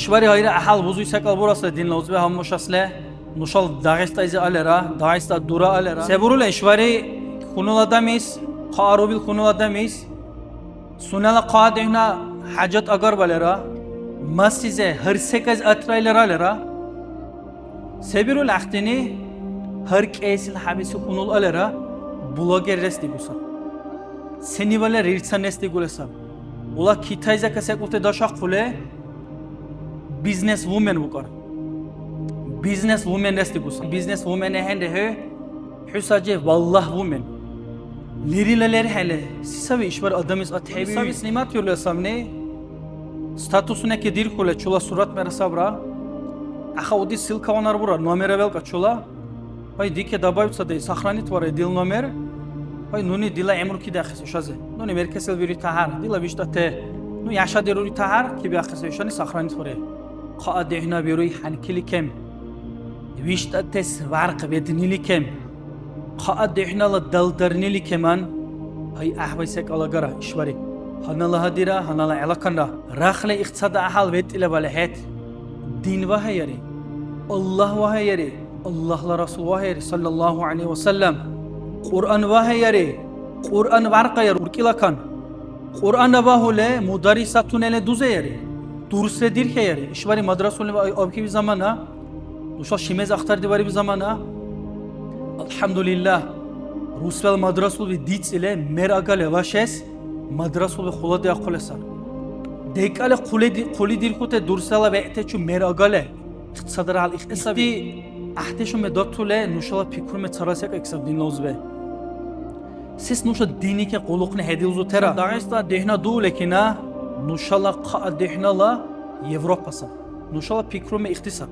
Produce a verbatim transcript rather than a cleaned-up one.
ИшбархӀи гьайра гӀяхӀял бузуй секӀал бурасра динла узби гьаммушасли, нушала Дагъистайзи алира, Дагъиста дура алира. Се бурули ишбархӀи хьунул адамис, хъарубил хьунул адамис, сунела хъа духӀна хӀяжат агарбалира, масизе гьар секӀайз атрайлиралира? Се бирул гӀяхӀтини? Гьар кӀиэсил хӀябэси хьунул алира, блогеррес дигуса. Сенивала рирцаннес дигули саб. Ула Китайзака секӀулти дашахъули, бизнес-вумен букӀар. Бизнес-вуменрес дигуса. Бизнес-вумен ахӀенри хӀу, хӀу саджи валлагь вумен. Лерила лерхӀели, си саби ишбар адамис атхӀеби? Саби сниматирули сабни. Статусуна кедирхьули чула сурат мера сабра. Аха уди ссылкаван арбура, номера велкӀа чула. Гьай, дике добавиться дей, сохранить варай дил номер. Гьай, нуни дила гӀямру кидахъес ишази. Нуни меркесел вири тагьар, дила виштӀате. Ну яшадирури тагьар, кибяхъес ишани сохранить варай. Хъа дехӀна бируй хӀянкили кем. ВиштӀатес варх веднили кем. Хъа дехӀнала далдарнили кеман. Гьай, гӀяхӀбай секӀал агара, ишбархӀи. Гьаннала гьадира, гьаннала гӀелаканра. Рахли ихцада гӀяхӀял ветӀила балахӀед. Дин вагьаяри. Аллагь вагьаяри. Аллагьла Расул вагьаяри, саллаллагьу гӀалайгьи ва саллям. Кьуръан вагьаяри. Кьуръан варкьаяр уркӀила кан. Кьуръанра багьули, мударрисатунели дузаяри. Дурсре дирхьаяри. ИшбархӀи мадрасули ва абхьиби замана. Нуша шимез ахтардибариб замана. АлхӀямдулиллагь. Русвел мадрасулби дицӀили, мер агали вашес, мадрасулби хъуладиахъули сар. ДекӀали хъули ди-, хъули дирхьути дурсрала вегӀтачу мер агали, ихцадра гьал ихтисаби. Ихти гӀяхӀдешуни датули нушала пикруми цара секӀайксаб динла узби. Сес нуша диники къуллукъни хӀедилзутира? Дагъиста дехӀна дуули кина, нушала хъа дехӀнала Европа саб. Нушала пикруми ихтисаб.